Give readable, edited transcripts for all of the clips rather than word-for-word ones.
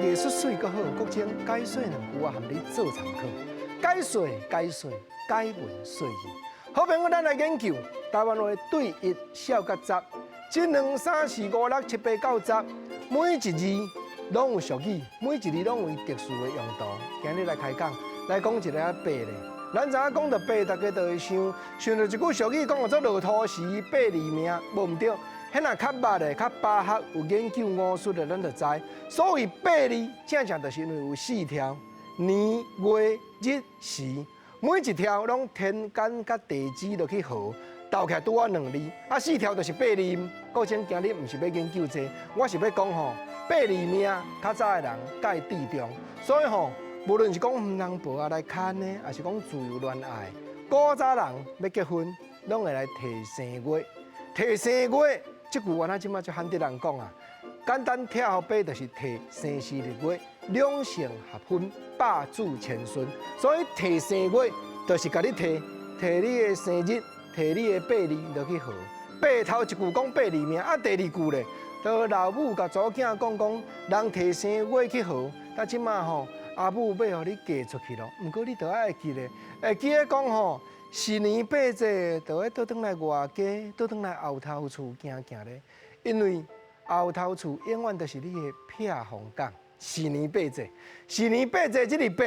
藝術媠閣好，國清解說兩句我含你做參考。解說解說解文說字。好朋友，咱來研究台灣話對一數佮十，一兩三四五六七八九十，每一字攏有俗語，每一字攏有伊特殊的用途。今日來開講，來講一个八咧。咱知影講著八，大家就會想想著一句俗語，講做落塗時八字命，無毋對。彼若較捌的、較巴學有研究五術的，咱就知。所謂八字，正正就是因為有四條年、月、日、時，每一條攏天干佮地支落去合，鬥起來拄好兩字。啊，四條就是八字。國清今日毋是欲研究這個，我是欲講吼，八字命較早的人蓋注重，所以吼，無論是講黃人婆仔來牽的，抑是講自由戀愛，古早人欲結婚，攏會來提生月，提生月。這句話咱這馬就罕得人講啊，簡單拆予白就是提生時日月，兩姓合婚，百子千孫。所以提生月就是共你提，提你的生日，提你的八字落去合。八頭一句講八字命，啊第二句咧，就老母共查某囝講講，人提生月去合，但這馬吼阿母欲予你嫁出去咯，毋過你著愛會記咧，會記得講吼。是年八節，就愛倒轉來外家，倒轉來後頭厝行行咧。因為後頭厝永遠就是你的避風港。是年八節，是年八節，這个八，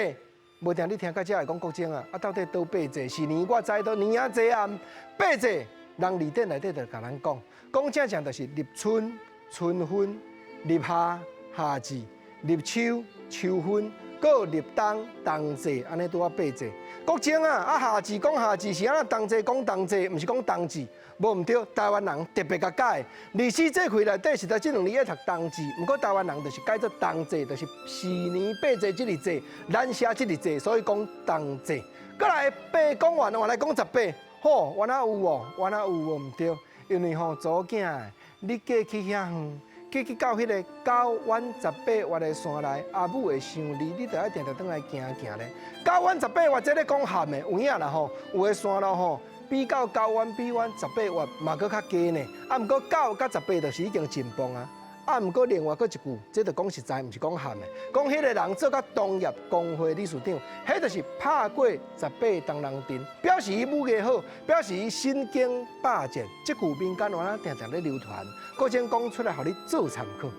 無定你聽到這會講國清啊，啊到底佗八節？是年我知都年仔節啊，八節，人字典內底就共咱講，講正正就是立春春分，立夏夏至，立秋秋分。閣立冬冬至，按呢拄好八節。國清啊，啊夏至講夏至是按怎冬至講冬至，毋是講冬至，無毋對。台灣人特別共改，二十四節氣內底實在這兩字愛讀冬至，毋過台灣人就是改做冬至，就是是年八節這个節，咱寫這个節，所以講冬至。閣來八講完，我來講十八，吼，原來有哦，原來有無毋對，因為吼查某囝，你嫁去遐遠。嫁去到彼个九彎十八彎的山內，阿母會想你，你著愛定定轉來行行咧。九彎十八彎，這咧講譀的，有影啦吼，有的山路吼，比較九彎比彎十八彎嘛閣較低呢。啊，毋過九佮十八就是已經真棒啊。啊，毋過另外閣一句，這就講實在，毋是講譀的。講彼个人做甲東業公會理事長，彼就是拍過十八銅人陣，表示伊武藝好，表示伊身經百戰。這句民間話定定咧流傳，國清講出來，予你做參考。